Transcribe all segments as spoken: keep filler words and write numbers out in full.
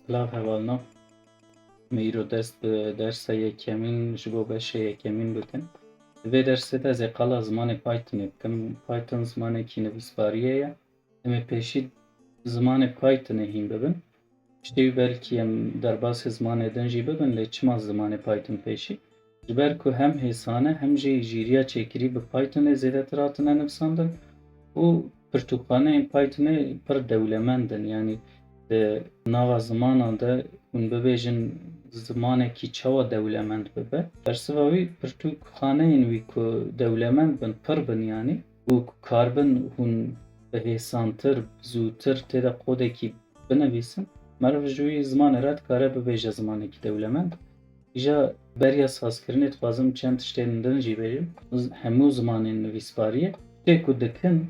Silav hevalno. Me îro dest bi dersa yekemîn ji bo beşê yekemîn bikin. Di vê dersê de ez ê qala zimanê Pythonê bikim. Python zimanekî nivîsbariyê ye. Em ê pêşî zimanê Pythonê hîn bibin. Piştî wî belkî em derbasî zimanê din jî bibin, lê çima zimanê Python pêşî? Ji ber ku hem hêsan e hem jî jîriya çêkirî bi Pythonê zêdetir hatine nivîsandin û pirtûkxaneyên Pythonê pir dewlemend in. Yanî di nava zimanan de hûn bibêjin zimanekî çawa dewlemend bibe. Bersiva wî pirtûkxaneyên wî ku dewlemend bin, pir bin yanî, û ku karibin hûn bi hêsantir, zûtir tê de kodekî binivîsin, meriv ji wî zimanê re dikare bibêje zimanekî dewlemend. Îja beriya sazkirinê dixwazim çend tiştên din jî bêjim. Z-, hemû zimanên nivîsbariyê tê ku dikin,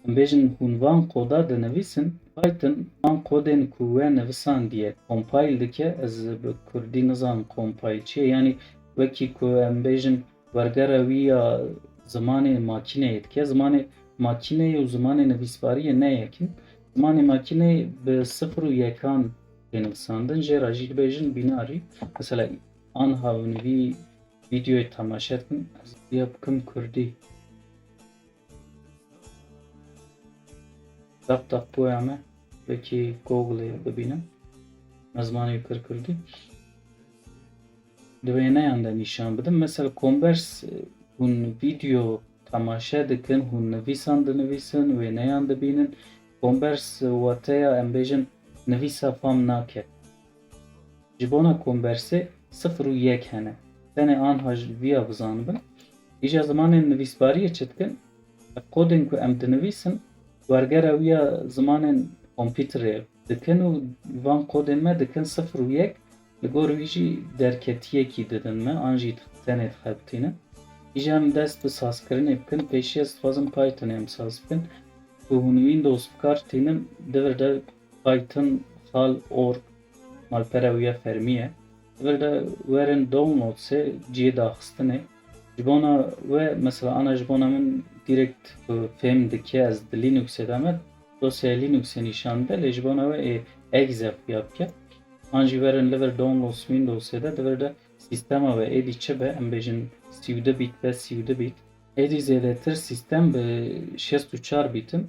em bêjin hûn van koda dinivîsin, Python van kodên ku we nivisandiye compile dike, ez bi kurdî nizanim compile çi ye, yanî wekî ku em bêjin wergera wî ya zimanê makîneyê dike. Zimanê makîneyê û zimanê nivîsbariyê ne yek in. Zimanê makîneyê bi sifir û yekan tê nivisandin, jê re jî dibêjin binary. Mesela, anha hûn vî vîdeoyê temaşe dikin, ez ya bikim kurdî. Daqdaq boya me, wekî Googleê bibînin. Ez zimanê kir kurdî. Di wêneyan de nîşan bidim. Mesela, kombers, e, hûn vîdeo temaşe dikin, hûn nivîsan dinivîsin, wêneyan dibînin. Kombers, e, wateya, em bêjin, nivîsa fam nake. Ji bona kombersê sifir û yek hene. Tenê anha ji viya bizanibin. Îja zimanên nivîsbariyê çi dikin? Kodên ku em dinivîsin, wergera wî ya zimanên kompîterê dikin û van kodên me dikin sifir û yek, li gor wî jî derketiyekî didin me, an jî tenê dixebitînin. Îja em dest bi sazkirinê bikin, pêşî ez dixwazim Pythonê em saz bikin. Ku hûn Windows bi kar tînin, di vir de Python xal org malpera wî ya fermî ye. Di vir de werin downloadsê cihê daxistinê. Ji bona we, mesela, ana ji bona min direkt, e, fêm dike, ez di Linuxê de me, dosyaya Linuxê nîşan bide, lê ji bona we ê exe xuya bike. An jî werin li vir downloads Windowsê de, di vir de sîstema we êdî çi be, em bêjin sî û du bît be, sî û du bît. Êdî zêdetir sîstem bi şêst û çar bît in.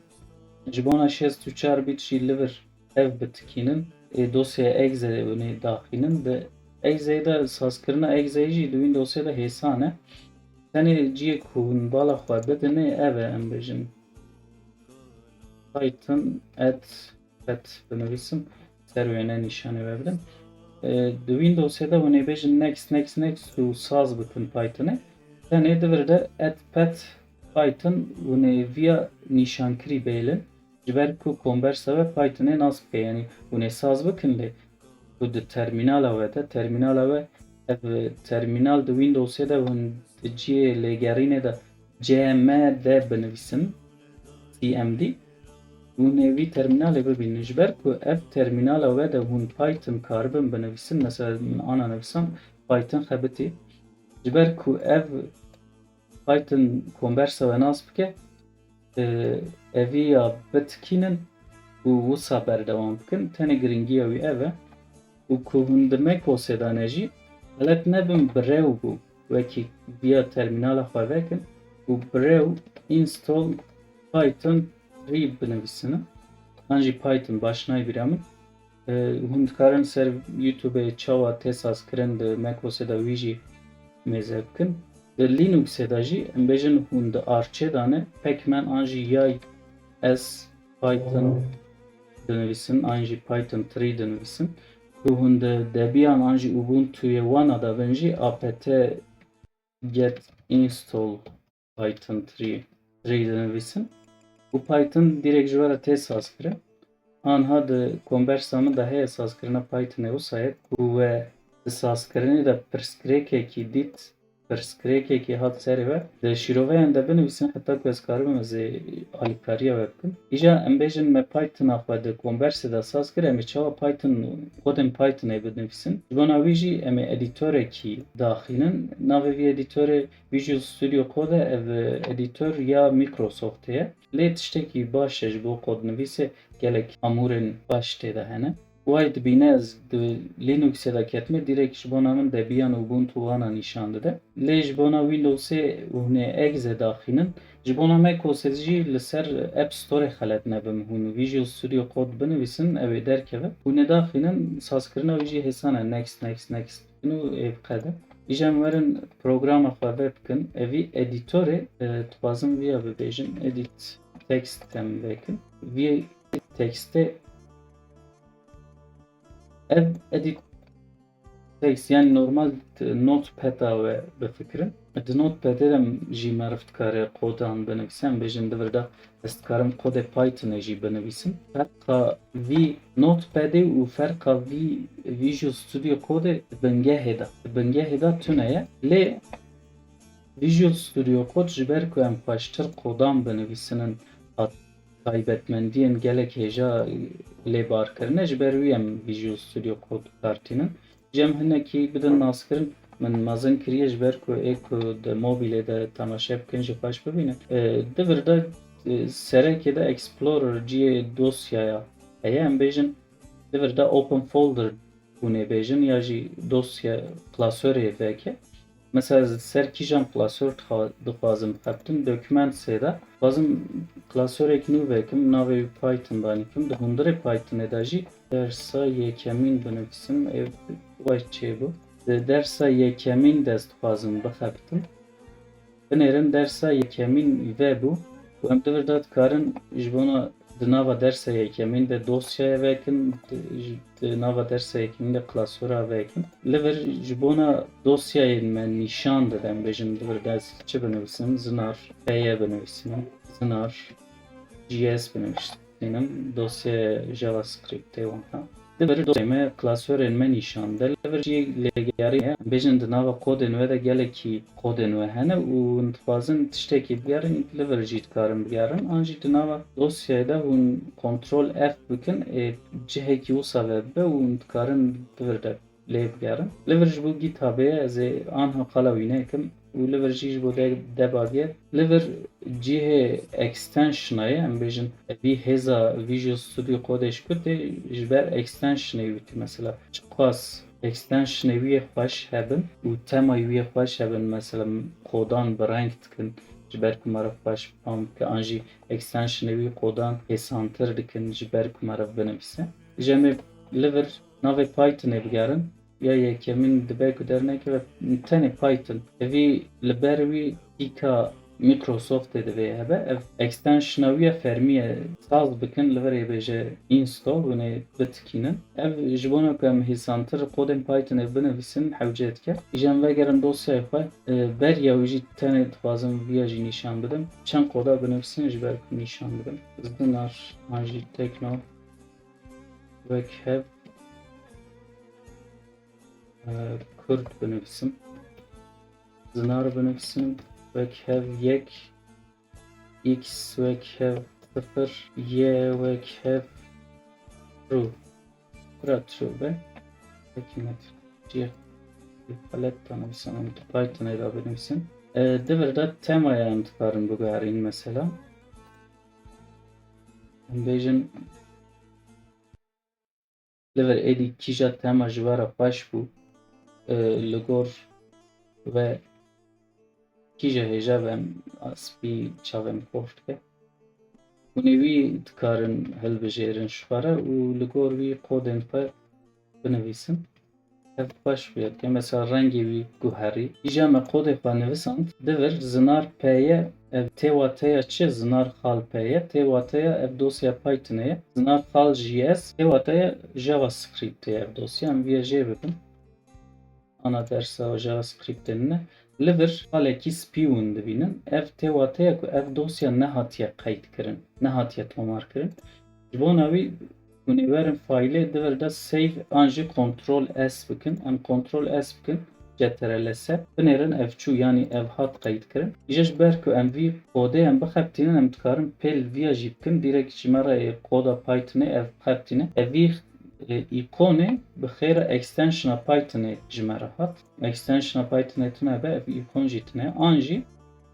Ji bona şêst û çar bît jî li vir ev bitikînin. Ê dosyaya exe winê daxînin. Di exe de sazkirina exe jî di Windowsê de hêsan e. Tenê cihê ku hûn bala xwe bidinê ev e, em bêjin Python at pet binivîsim, ser wêne nîşanê we bidim. E, di Windowsê de hûn ê bêjin next, next, next û saz bikin Pythonê. Tenê di vir de at pet Python hûn ê viya nîşankirî bêlin. Ji ber ku kombersa we Pythonê nas bike, yanî hûn ê saz bikin lê ku di termînala we de, termînala we, ev termînal di Windowsê de hûn di cihê lêgerînê de C M D binivîsin, C M D, hûn ê vî termînalê bibînin. Ji ber ku ev termînala we de hûn Python karibin binivîsin, mesela min ana nivisan Python xebitî. Ji ber ku ev Python kombersa we nas bike, e, evî ya bitikînin û wisa berdewam bikin. Tenê giringiya wî ev e. Û ku hûn di macOSê de ne jî, xelet nebin, bi rew bû, wekî viya termînala xwe vekin û bi rew install Python three binivîsinin. An jî Python, baş nayê bîra min. E, hûn dikarin ser YouTubeê çawa tê sazkirin di macOSê de wî jî mêze bikin. Di Linuxê de jî em bêjin hûn di arçê de ne Pacman an jî yay S Python dinivîsin, an jî Python three dinivîsin. Ku hûn di Debian an jî Ubuntu'yê wana de bin jî apt get install Python three, three dinivîsin û Python direkt ji we re tê sazkirin. Anha di kombersa min de heye sazkirina Pythonê wisa ye ku we di sazkirinê de pirsgirêkekî dît, pirsgirêkekî hat serê we. Di şîroveyan de binivîsin heta ku ez karibim ez ê alîkariya we bikim. Îja em bêjin me Pythona xwe di kombersê de saz kir, em ê çawa Python, kodên Pythonê binivîsin? Ji bona wî jî em ê edîtorekî daxînin. Navê vî edîtorê Visual Studio Code e, ev edîtor ya Microsoftê ye. Lê tiştekî baş e ji bo kodnivîsê, gelek amûrên baş tê de hene. Way dibîne ez di Linuxê de ketime, direkt ji bona min debiyan û Ubuntu wana nîşan dide. Lê ji bona Windowsê hûnê exe daxînin. Ji bona macOSê jî li ser App Store xelet nebim. Hûn Visual Studio Code binivîsin, ew ê derkeve. Hûnê daxînin, sazkirina wî jî hêsan e. Next, next, next. Û ê biqede. Îja em werin programa xwe vebikin. Evî editorê, e, dixwazim viya bibêjim. Edit text em vekin. Vî textê, ev edit text, yani normal, e, Notepad-a we bifikirin. Di Notepad-ê de jî meriv dikare kodan binivîse, em bêjin di vir de ez dikarim kodê Pythonê jî binivîsim. Ferqa vî Notepadê û ferqa vî Visual Studio Code-ê di bingehê de, di bingehê de tune ye. Lê Visual Studio Code, ji ber ku em xweştir kodan binivîsinin, hat taybetmendiyên gelek hêja lê bar kirine, ji ber wî em Visual Studio Code bi kar tînin. Cem hinekî bidin naskirin, min mezin kiriye ji ber ku ê ku di mobîlê de temaşe bikin jî xweş bibînin. E, di vir de, e, serekê de Explorer cihê dosyaya heye, em bêjin di vir de Open Folder hûn ê bêjin ya jî dosya klasörê veke. Mesela ez li ser kîjan klasör dixwa-, dixwazim bixebitim, Documentsê de dixwazim klasörek nû vekim, navê wî Python danîkim, di hundirê Pythonê de jî dersa yekemîn binivîsim, ev way çêbû. Di dersa yekemîn de ez dixwazim bixebitim. Binêrin dersa yekemîn vebû û em di vir de dikarin ji bona di nava dersa yekemîn de dosyaya vekin, di, di nava dersa yekemîn de klasora vekin. Li vir ji bona dosyayên me nîşan dide, em bêjin di vir de ez çi binivîsim, zinar P Y binivîsim, zinar G S binivîsim. Dînim dosyaya JavaScriptê wina. Di vir dosyayê me klasörên me nîşan de. Li vir jî lêgerî heye. Em bêjin di nava kodên we de gelekî kodên we hene û hûn dixwazin tiştekî bigerin, li vir jî dikarin bigerin. An jî di nava dosyayê de hûn Ctrl F bikin, ê cihekî wisa ve bibe û hûn dikarin di vir de lê bigerin. Li vir ji bo GitHubê ye, ez ê anha qala wî nekim û li vir jî ji bo de-, debagê. Li vir cihê extensiona ye, em bêjin vî hêza Visual Studio Code-ê ji ku tê, ji ber extensionê wî tê mesela. Çiqas extensionê wî yê xweş hebin û temayê wî yê xweş hebin, mesela kodan bi reng dikin, ji ber ku meriv xweş fam bike, an jî extensionê wî kodan hêsantir dikin, ji ber ku meriv binivîse. Ji em ê li vir navê Pythonê bigerin. Ya yekemîn dibe ku dernekeve, tenê Python. Evî li ber wî tîka Microsoftê divê hebe. Ev extensiona wî ya fermî ye. Saz bikin, li vir ê bêje install, hûn ê bitikînin. Ev ji bona ku em hêsantir kodên Pythonê binivîsin hewce dike. Îja em vegerin dosyayê xwe, e, beriya wî jî tenê dixwazim viya jî nîşan bidim. Çend koda binivîsin ji ber ku nîşan bidim. Zinar an jî tekno wek hev, e, Kurd binivîsim. Zinar binivîsim. Wek hev yek, X wek hev sifir, Y wek hev true. Bira true be. Peki net. Cih. Xelet danivîsim, em di Pythonê de binivîsim. E, di vir de temaya em dikarin biguherîn mesela. Em bêjin, li vir êdî kîja tema ji we re xweş bû, e, li gor ve kîja hêja ve em spî çavên xwe dike. Hûn ê wî dikarin hilbijêrin ji xwe re û li gor wî kodên xwe binivîsin. Ev xweş bûye. Ke mesela rengê wî guherî. Îja me kodê xwe nivisand. Di vir zinar P Y, ev tê wateya çi? Zinar xal P Y. Tê wateya ev dosya Pythonê ye. Zinar xal J S. Tê wateya JavaScriptê ye ev dosya. Em viya jê bibin. Ana dersa JavaScriptê ne. Li vir xalekî spî hûn dibînin. Ev tê wateya ku ev dosya nehatiye qeyd kirin. Nehatiye tomar kirin. Ji bona wî hûn ê werin faylê di vir de save an jî Ctrl S bikin. Em Ctrl S bikin, C T R L S. Binêrin ev çû, yanî ev hat qeyd kirin. Îja ji ber ku em vî kodê em bixebitînin, em dikarin pêl viya jî bikin. Direkt ji me re ê koda Pythonê ev bixebitîne. Ev vî, e, îkonê bi xêra extensiona Pythonê ji me re hat. Extensiona Pythonê tune be, ev îkon jî tune. An jî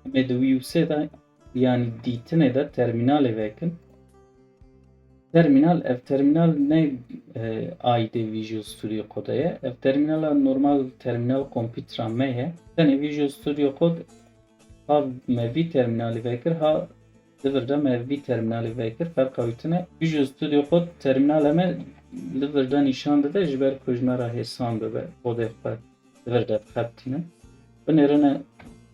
em ê di Windowsê de, yanî dîtinê de termînalê vekin. Terminal, ev terminal ne e, aîdê Visual Studio Code ye. Ev terminala normal terminal kompîtera me ye. Tenê Visual Studio Code ha me vî terminalî vekir, ha di vir de me vî terminalî vekir. Ferqa wî tune. Visual Studio Code terminala me li vir de nîşan dide, ji ber ku ji me re hêsan bibe, kodê xwe di vir de bixebitînin. Binêrine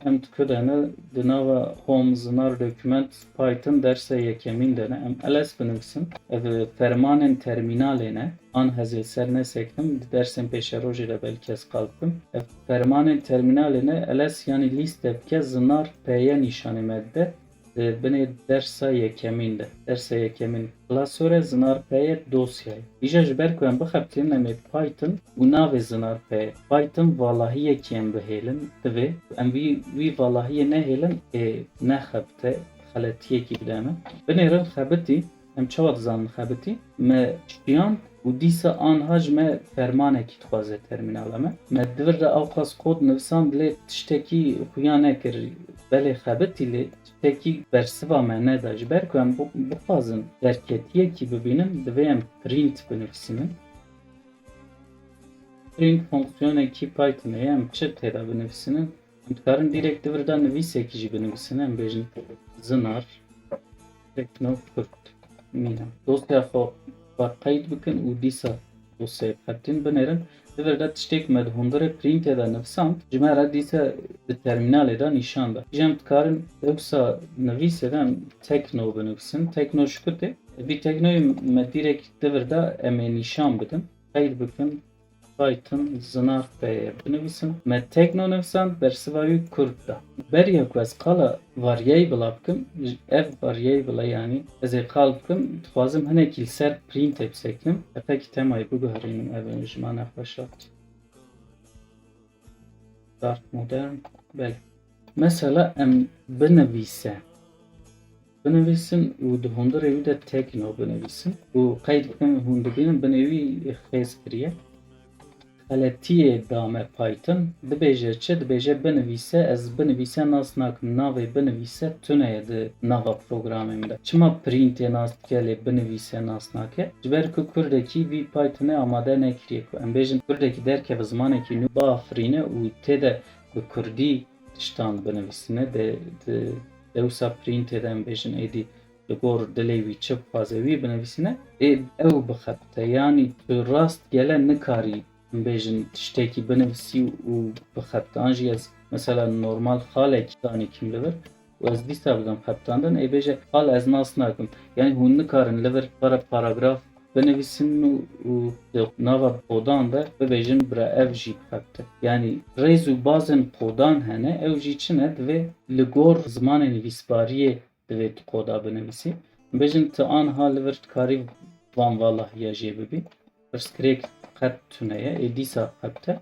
em di ku de ne, di nava Home, Zinar, Dokument, Python dersa yekemîn de ne. Em L S binivîsin. Ev fermanên terminalê ne. An ez ê ser nesekinim, di dersên pêşerojê de belkî ez qal bikim. Ev fermanên terminalê ne, L S yanî lîste bike, Zinar P Y nîşanê me dide. Di binê dersa yekemîn de. Dersa yekemîn klasöre, Zinar P Y dosyayê. Îja ji ber ku em bixebitînin, em ê Python û navê Zinar P Y. Python valahiyekî em bihêlin, divê em vî, vî valahiyê nehêlin, ê nexebite, xeletiyekî bide me. Binêrin xebitî, em çawa dizanin xebitî? Me şiyand û dîsa anha ji me fermanekî dixwaze termînala me. Me di vir de ewqas kod nivisand, lê tiştekî xuya nekir. Belê xebitî, lê tiştekî bersiva me neda. Ji ber ku em bi-, bixwazin derketiyekî bibînin, divê em print binivîsînin. Print fonksiyonekî Pythonê ye, em çi tê de binivîsînin? Em dikarin direkt di vir de nivîsekî jî binivîsînin, em bêjin Zinar Tekno Kurd mîna. Dosya xwe xwe qeyd bikin û dîsa dosyayê bixebitînin, binêrin. Di vir de tiştê ku me di hundirê printê de nivisand, ji me re dîsa di termînalê de nîşan da. Îja em dikarin dewsa nivîsê de em Tekno binivîsin. Tekno ji ku tê? Vî Teknoyê me direkt di vir de em ê nîşan bidin. Qeyd bikin. Python Zinar P Y binivîsim. Me Tekno nivisand, bersiva wî Kurd da. Beriya ku ez qala variable bikim, ev variable yanî ez ê qal bikim, dixwazim hinekî li ser printê bisekinim. Hetekî temayê biguherînim, ev ji me nexweş e. Dark modern, belê. Mesela em binivîse. Binivîsin û di hundirê wî de Tekno binivîsin û qeyd bikin, hûn dibînin binê wî xêz kiriye. Xeletiyê da me Python. Dibêje çi? Dibêje binivîse, ez binivîse nas nakim. Navê binivîse tune ye di nava programê min de. Çima printê nas dike lê binivîse nas nake? Ji ber ku kurdekî vî Pythonê amade nekiriye ku em bêjin kurdekî derkeve zimanekî nû biafirîne û tê de bi kurdî tiştan binivîsîne, de, de, dewsa printê de em bêjin êdî li gor dilê wî çi bixwaze wî binivîsîne, ê ew bixebite. Yanî tu rast gele nikarî em bêjin tiştekî binivîsî û bixebite. An jî ez mesela normal xalekî danî kim li vir û ez dîsa bidim xebitandin, ê bêje xal ez nas nakim. Yanî hûn nikarin li vir para paragraf binivîsin û, û di nava kodan de bibêjin bira ev jî bixebite. Yanî rêz û bazên kodan hene, ew jî çi ne? Divê li gor zimanê nivîsbariyê divê tu koda binivîsî. Bêjin tu anha li vir dikarî van valahiya jê bibî. Pirsgirêk qet tune ye, ê dîsa bixebite.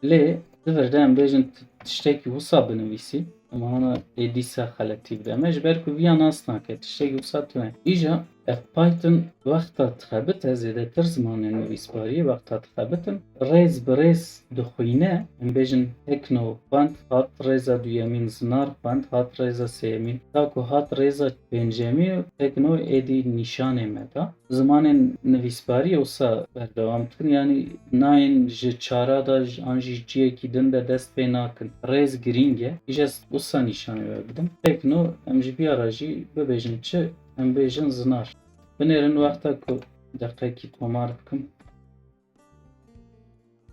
Lê di vir de em bêjin t-, tiştekî wisa binivîsî, em hana ê dîsa xeletî bide me, ji ber ku viya nas nake, tiştekî wisa tune. Îja ev Python wexta dixebite, zêdetir zimanên nivîsbariyê wexta dixebitin, rêz bi rêz dixwîne, em bêjin Tekno xwend, hat rêza duyemîn, Zinar xwend, hat rêza sêyemîn, ta ku hat rêza pêncemîn, Tekno êdî nîşanê me da. Zimanên nivîsbarî wisa berdewam dikin, yanî nayên ji çara de ji, an jî ciyekî din de dest pê nakin. Rêz girîng e. Îja wisa nîşanê we bidim. Tekno, em ji biya re jî bibêjin çi? Em bêjin Zinar. Binêrin wexta ku deqekî tomar bikim.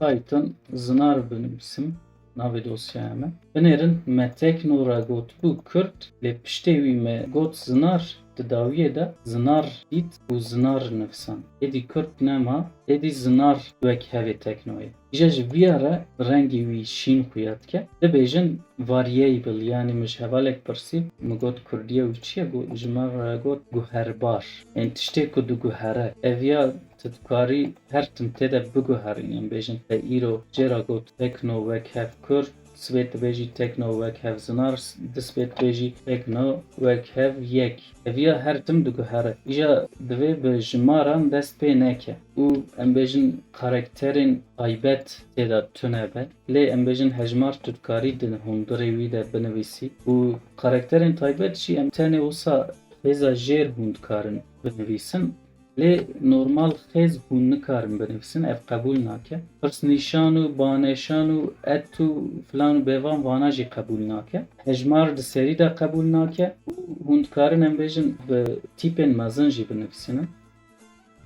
Python Zinar binivîsim. Navê dosyaya me. Binêrin me Tekno re gotibû Kurd, lê piştê wî me got Zinar, di dawiyê de Zinar dît û Zinar nivisan. Êdî Kurd nema, êdî Zinar wek hevê Teknoyê. Îja ji viya re rengê wî şîn xuya dike. Dibêjin variable, yanî min ji hevalek pirsî, min got Kurdiye wî çi ye? Got, ji me re got guherbar. Ên tiştê ku diguhere. Ev ya tu dikarî her tim tê de biguherî. Em bêjin te îro jê re got Tekno wek hev Kurd, sibê dibêjî Tekno wek hev Zinar, disibê dibêjî Tekno wek hev yek. Ev ya her tim diguhere. Îja divê bi jimaran dest pê neke û em bêjin karakterên taybet tê de tune be. Lê em bêjin hejmar tu dikarî di hundirê wî de binivîsî û karakterên taybet jî em tenê wisa xêza jêr hûn dikarin binivîsin. Lê normal xêz hûn nikarin binivîsin, ev qebûl nake. Pirsnîşan û baneşan û et û filan û bêvan vana jî qebûl nake. Hejmar di serî de qebûl nake û hûn dikarin em bêjin bi tîpên mezin jî binivîsinin.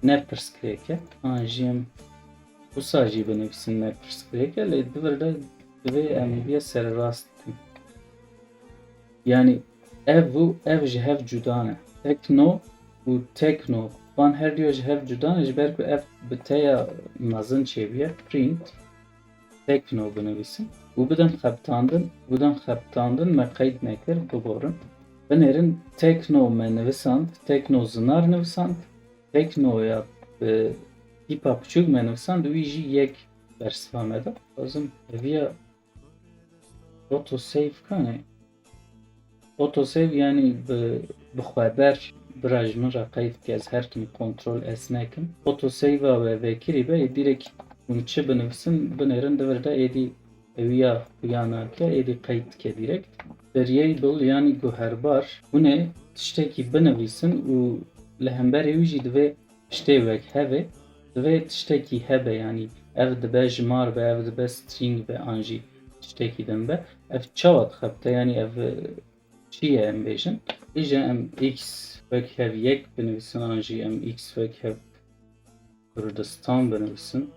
Ne pirsgirêk e. An jî em wisa jî binivîsin ne pirsgirêk e, lê di vir de divê em vê sererast bikin. Yanî ev û ev ji hev cuda ne. Tekno û tekno, van her duya ji hev cuda ne, ji ber ku ev bi teya mezin çêbûye, print tekno binivîsin û bidin xebitandin, bidin xebitandin me qeyd nekir, biborin. Binêrin tekno me nivisand, tekno zinar nivisand, teknoya bi tîpa piçûk me nivisand, wî jî yek bersiva me da. Lazim eviya autosave kanê. Autosave yanî bi, bi xweber bira ji min re qeyd ke ez her tim kontrol ez nekim. Autosave-a we vekirî be, ê direk hûn çi binivîsin, binêrin di vir de êdî ewiya xuya nake, êdî qeyd dike direkt. Variable yanî guherbar, hûn ê tiştekî binivîsin û li hemberê wî jî divê tiştê wek hevê, divê tiştekî hebe, yanî ev dibe jimar be, ev dibe string be, an jî tiştekî din be. Ev çawa dixebite, yanî ev çi ye em bêjin? Îja em x wek hev yek binivîsin, an jî em x wek hev Kurdistan binivîsin.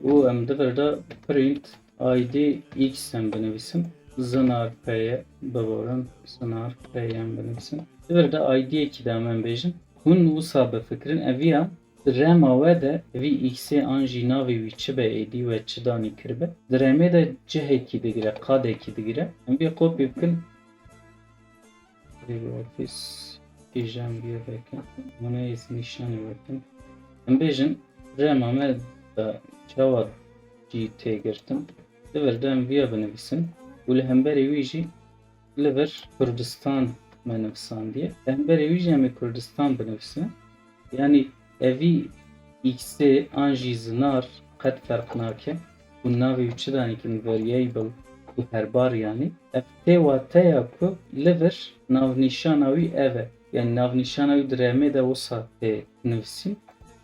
Û em di vir de print I D X em binivîsin. Zinar P Y biborin, zinar P Y em binivîsin. Di vir de I D yekî de em, em bêjin. Hûn wisa bifikirin, eviya di rema we de vî X-ê an jî navê wî çi be êdî we çi danî kiribe. Di remê de cihekî digire, qadekî digire. Em vê kopî bikin. LibreOffice îja em vê vekin. Hûn ê ez nîşanî wekin. Em bêjin rema me de çawa cî tê girtin. Di vir de em viya binivîsin û li hemberê wî jî li vir Kurdistan me nivisandiye. Li hemberê wî jî em ê Kurdistan binivîsin. Yanî evî X-ê an jî zinar qet ferq nake. Hûn navê wî çi danîkin, variable, guherbar yanî. Ev tê wateya ku li vir navnîşana wî ev e. Yanî navnîşana wî di remê de wisa tê nivîsîn.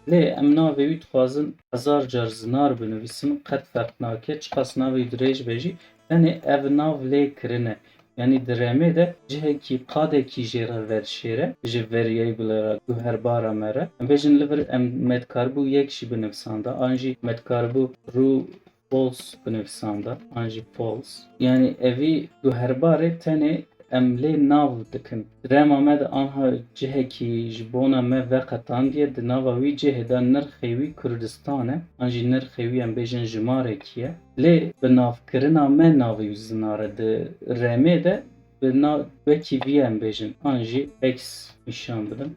Lê em navê wî dixwazin hezar car zinar binivîsin, qet ferq nake, çiqas navê wî dirêj be jî, tenê ev nav lê kirine. Yanî di remê de cihekî qadekî jê re vedişêre, ji variable re, guherbara me re. Em bêjin li vir em me dikaribû yek jî binivîsanda, an jî me dikaribû true, false binivîsanda, an jî false. Yanî evî guherbarê tenê em lê nav dikin. Rema me de anha cihekî ji bona me veqetandiye, di nava wî cihê de nirxê wî Kurdistan e, an jî nirxê wî em bêjin jimarekî ye. Lê bi navkirina me navê wî zinar e, di remê de bi na-, wekî vî em bêjin, an jî X nîşan bidin.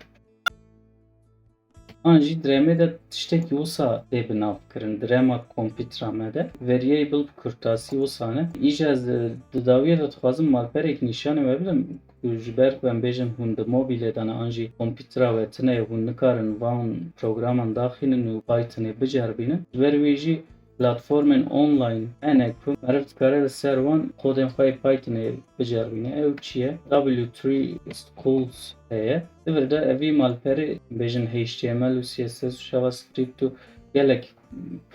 An jî di remê de tiştekî wisa tê binavkirin, di rema kompîtera me de. Variable bi kurtasî wisa ne. Îja ez di dawiyê de dixwazim malperek nîşanê we bidim, ku ji ber ku em bêjin hûn di mobîlê de ne an jî kompîtera we tune ye, hûn nikarin van programan daxînin û Pythonê biceribînin. Ji ber wî jî platformên online hene ku meriv dikare li ser wan kodên xwe yê Pythonê biceribîne. Ew çi ye? W three Schools heye. Di vir de evî malperê bêjin H T M L û C S S û JavaScript û gelek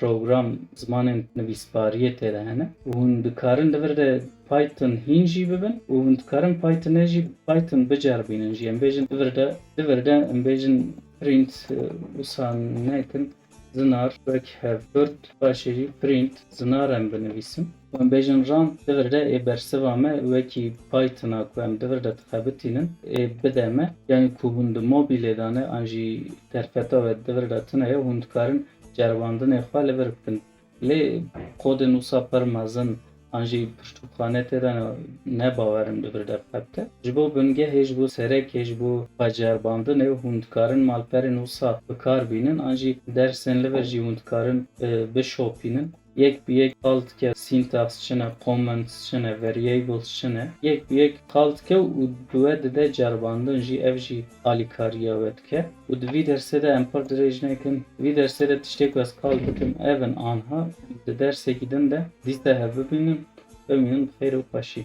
program, zimanên nivîsbariyê tê de hene. Û hûn dikarin di vir de Python hîn jî bibin û hûn dikarin Pythonê jî, Python biceribînin jî. Em bêjin di vir de, di vir de em bêjin print, e, wisa nekin. Zinar wek hev Kurd, paşê jî print zinar em binivîsin. Em bêjin run, di vir de ê bersiva me wekî Pythona ku em di vir de dixebitînin, ê bide me. Yanî ku hûn di mobîlê de ne, an jî derfeta we di vir de tune ye, hûn dikarin ceribandinê xwe li vir bikin. Lê kodên wisa pir mezin an jî pirtûkxane tê de ne, ne bawer im di vir de bixebite. Ji bo bingehê, ji bo serekê, ji bo xweceribandinê hûn dikarin malperên wisa bi kar bînin, an jî dersên li vir jî hûn dikarin, e, bişopînin. Yek bi yek qal dike syntax çi ne, comments çi ne, variables çi ne. Yek bi yek qal dike û bi we dide ceribandin jî, ev jî alîkariya we dike. Û di vî dersê de em pir dirêj nekin. Vî dersê de tiştê ku ez qal dikim ev in anha. Di dersekî din de dîsa hev bibînin, bimînin bi xêr û xweşî.